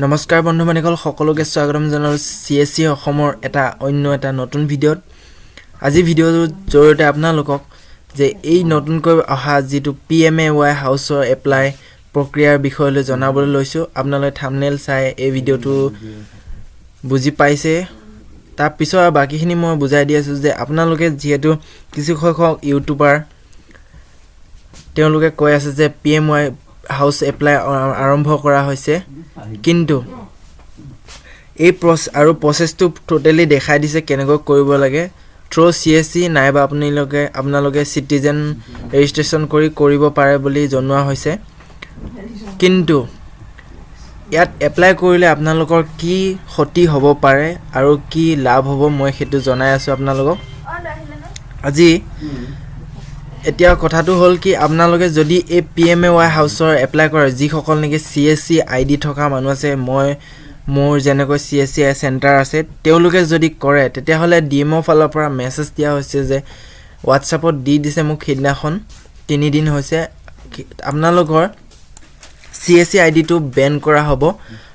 নমস্কাৰ বন্ধু বান্ধৱীসকল, সকলোকে স্বাগতম জনালোঁ চিএছচি অসমৰ এটা অন্য এটা নতুন ভিডিঅ'ত। আজি ভিডিঅ'টোৰ জৰিয়তে আপোনালোকক যে এই নতুনকৈ অহা যিটো পিএমএৱাই হাউচৰ এপ্লাই প্ৰক্ৰিয়াৰ বিষয়লৈ জনাবলৈ লৈছোঁ। আপোনালোকে থামনেল চাই এই ভিডিঅ'টো বুজি পাইছে। তাৰপিছত আৰু বাকীখিনি মই বুজাই দি আছোঁ যে আপোনালোকে যিহেতু কিছুসংখ্যক ইউটিউবাৰ তেওঁলোকে কৈ আছে যে পিএমৱাই হাউচ এপ্লাই আৰম্ভ কৰা হৈছে, কিন্তু এই আৰু প্ৰচেছটো টোটেলি দেখাই দিছে কেনেকৈ কৰিব লাগে থ্ৰ' চিএছচি নাইবা আপোনালোকে চিটিজেন ৰেজিষ্ট্ৰেশ্যন কৰি কৰিব পাৰে বুলি জনোৱা হৈছে। কিন্তু ইয়াত এপ্লাই কৰিলে আপোনালোকৰ কি ক্ষতি হ'ব পাৰে আৰু কি লাভ হ'ব, মই সেইটো জনাই আছোঁ আপোনালোকক আজি। এতিয়া কথাটো হ'ল কি, আপোনালোকে যদি এই পিএমএৱাই হাউচৰ এপ্লাই কৰে, যিসকল নেকি চিএছচি আইডি থকা মানুহ আছে, মোৰ যেনেকৈ চিএছচি চেণ্টাৰ আছে, তেওঁলোকে যদি কৰে তেতিয়াহ'লে ডিএমৰ ফালৰ পৰা মেছেজ দিয়া হৈছে যে হোৱাটছআপত দি দিছে মোক সেইদিনাখন, 3 দিন হৈছে, আপোনালোকৰ চিএছচি আইডিটো বেন কৰা হ'ব।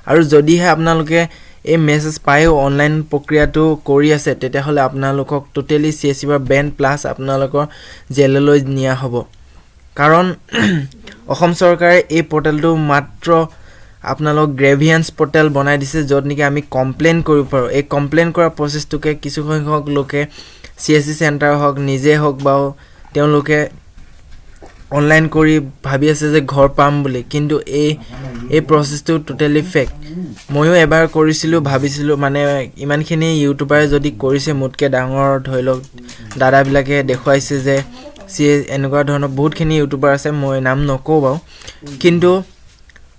আৰু যদিহে আপোনালোকে এই মেছেজ পায়ো অনলাইন প্ৰক্ৰিয়াটো কৰি আছে, তেতিয়াহ'লে আপোনালোকক টোটেলি চিএছচিৰ পৰা বেন প্লাছ আপোনালোকৰ জেললৈ নিয়া হ'ব। কাৰণ অসম চৰকাৰে এই পৰ্টেলটো মাত্ৰ আপোনালোক গ্ৰেভিয়েন্স পৰ্টেল বনাই দিছে, য'ত নেকি আমি কমপ্লেইন কৰিব পাৰোঁ। এই কমপ্লেইন কৰা প্ৰচেছটোকে কিছুসংখ্যক লোকে চিএছচি চেণ্টাৰ হওক, নিজে হওক বা তেওঁলোকে অনলাইন কৰি ভাবি আছে যে ঘৰ পাম বুলি, কিন্তু এই প্ৰচেছটো টোটেলি ফেক। ময়ো এবাৰ কৰিছিলোঁ, ভাবিছিলোঁ মানে ইমানখিনি ইউটিউবাৰে যদি কৰিছে, মোতকৈ ডাঙৰ ধৰি লওক দাদাবিলাকে দেখুৱাইছে যে এনেকুৱা ধৰণৰ বহুতখিনি ইউটিউবাৰ আছে, মই নাম নকওঁ বাৰু। কিন্তু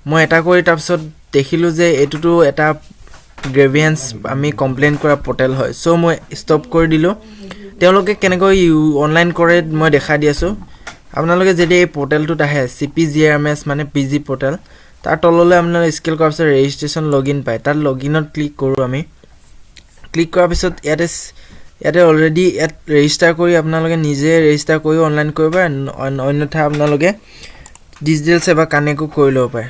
মই এটা কৰি তাৰপিছত দেখিলোঁ যে এইটোতো এটা গ্ৰেভিয়েন্স আমি কমপ্লেইন কৰা পৰ্টেল হয়। চ' মই ষ্টপ কৰি দিলোঁ। তেওঁলোকে কেনেকৈ অনলাইন কৰে মই দেখাই দি আছোঁ। আপোনালোকে যেতিয়া এই পৰ্টেলটোত আহে, চিপিজিআৰএমএছ মানে পিজি পৰ্টেল, তাৰ তললৈ আপোনালোকে স্ক্ৰল কৰাৰ পিছত ৰেজিষ্ট্ৰেশ্যন লগ ইন পায়। তাত লগ ইনত ক্লিক কৰোঁ আমি। ক্লিক কৰাৰ পিছত ইয়াতে অলৰেডি ইয়াত ৰেজিষ্টাৰ কৰি আপোনালোকে নিজে ৰেজিষ্টাৰ কৰিও অনলাইন কৰিব পাৰে, অন্যথা আপোনালোকে ডিজিটেল সেৱা কানেক্টো কৰি ল'ব পাৰে।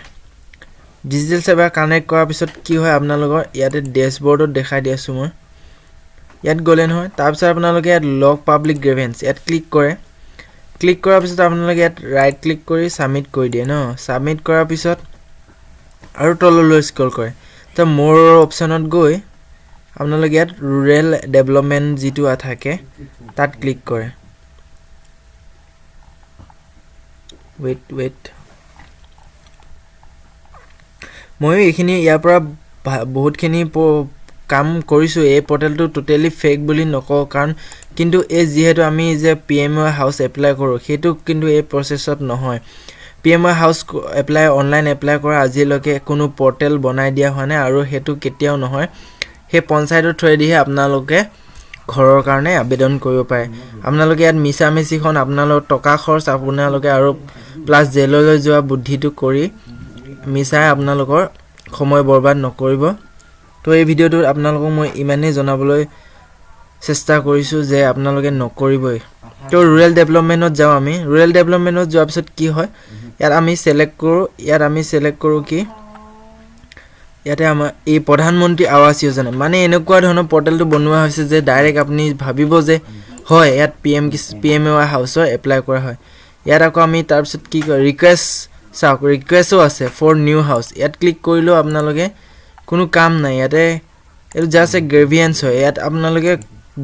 ডিজিটেল সেৱা কানেক্ট কৰাৰ পিছত কি হয়, আপোনালোকৰ ইয়াতে ডেছবৰ্ডত দেখাই দি আছোঁ মই। ইয়াত গ'লে নহয়, তাৰপিছত আপোনালোকে ইয়াত লগ পাব্লিক গ্ৰেভেন্স ইয়াত ক্লিক কৰে। ক্লিক কৰাৰ পিছত আপোনালোকে ইয়াত ৰাইট ক্লিক কৰি ছাবমিট কৰি দিয়ে ন। ছাবমিট কৰাৰ পিছত আৰু তললৈ স্ক্ৰল কৰে, তো মোৰ অপশ্যনত গৈ আপোনালোকে ইয়াত ৰুৰেল ডেভেলপমেণ্ট যিটো থাকে তাত ক্লিক কৰে। ৱেইট ৱেইট, ময়ো এইখিনি ইয়াৰ পৰা বহুতখিনি কাম কৰিছোঁ। এই পৰ্টেলটো টোটেলি ফেক বুলি নকওঁ, কাৰণ কিন্তু এই যিহেতু আমি যে পিএমৱাই হাউচ এপ্লাই কৰোঁ, সেইটো কিন্তু এই প্ৰচেছত নহয়। পিএমৱাই হাউচ এপ্লাই, অনলাইন এপ্লাই কৰা আজিলৈকে কোনো পৰ্টেল বনাই দিয়া হোৱা নাই আৰু সেইটো কেতিয়াও নহয়। সেই পঞ্চায়তৰ থ্ৰুৱেদিহে আপোনালোকে ঘৰৰ কাৰণে আবেদন কৰিব পাৰে। আপোনালোকে ইয়াত মিছামিছিখন আপোনালোকৰ টকা খৰচ আপোনালোকে আৰু প্লাছ জেললৈ যোৱা বুদ্ধিটো কৰি মিছাই আপোনালোকৰ সময় বৰবাদ নকৰিব। তো এই ভিডিঅ'টোত আপোনালোকক মই ইমানেই জনাবলৈ চেষ্টা কৰিছোঁ যে আপোনালোকে নকৰিবই। তো ৰুৰেল ডেভেলপমেণ্টত যাওঁ আমি। ৰুৰেল ডেভেলপমেণ্টত যোৱাৰ পিছত কি হয়, ইয়াত আমি চিলেক্ট কৰোঁ। ইয়াত আমি চিলেক্ট কৰোঁ কি, ইয়াতে আমাৰ এই প্ৰধানমন্ত্ৰী আৱাস যোজনা, মানে এনেকুৱা ধৰণৰ পৰ্টেলটো বনোৱা হৈছে যে ডাইৰেক্ট আপুনি ভাবিব যে হয় ইয়াত পিএমএৱাই হাউচৰ এপ্লাই কৰা হয়। ইয়াত আকৌ আমি তাৰপিছত কি কয়, ৰিকুৱেষ্ট চাওক, ৰিকুৱেষ্টো আছে ফৰ নিউ হাউচ। ইয়াত ক্লিক কৰিলেও আপোনালোকে কোনো কাম নাই। ইয়াতে এইটো জাষ্ট এ গ্ৰেভিয়েঞ্চ হয়, ইয়াত আপোনালোকে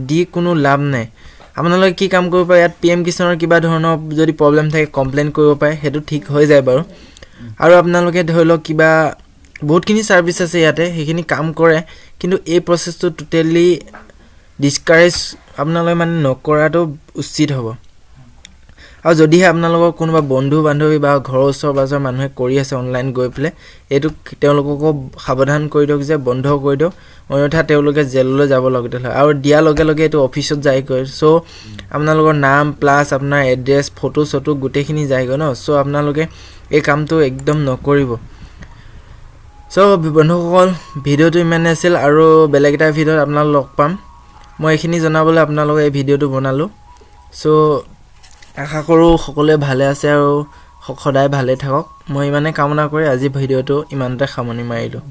দি কোনো লাভ নাই। আপোনালোকে কি কাম কৰিব পাৰে, ইয়াত পিএম কিষাণৰ কিবা ধৰণৰ যদি প্ৰব্লেম থাকে কমপ্লেইন কৰিব পাৰে, সেইটো ঠিক হৈ যায় বাৰু। আৰু আপোনালোকে ধৰি লওক কিবা বহুতখিনি ছাৰ্ভিচ আছে ইয়াতে, সেইখিনি কাম কৰে। কিন্তু এই প্ৰচেছটো টোটেলি ডিছকাৰেজ, আপোনালোকে মানে নকৰাটো উচিত হ'ব। আৰু যদিহে আপোনালোকৰ কোনোবা বন্ধু বান্ধৱী বা ঘৰৰ ওচৰ পাজৰৰ মানুহে কৰি আছে অনলাইন গৈ পেলাই, এইটো তেওঁলোককো সাৱধান কৰি দিয়ক যে বন্ধ কৰি দিয়ক, অন্যথা তেওঁলোকে জেললৈ যাব লগীয়া হয়। আৰু দিয়াৰ লগে লগে এইটো অফিচত যায়গৈ। চ' আপোনালোকৰ নাম প্লাছ আপোনাৰ এড্ৰেছ, ফটো চটো গোটেইখিনি যায়গৈ ন। চ' আপোনালোকে এই কামটো একদম নকৰিব। চ' বন্ধুসকল, ভিডিঅ'টো ইমানেই আছিল আৰু বেলেগ এটা ভিডিঅ'ত আপোনালোক লগ পাম। মই এইখিনি জনাবলৈ আপোনালোকে এই ভিডিঅ'টো বনালোঁ। চ' আশা কৰোঁ সকলোৱে ভালে আছে আৰু সদায় ভালে থাকক, মই ইমানে কামনা কৰি আজি ভিডিঅ'টো ইমানতে সামৰণি মাৰিলোঁ।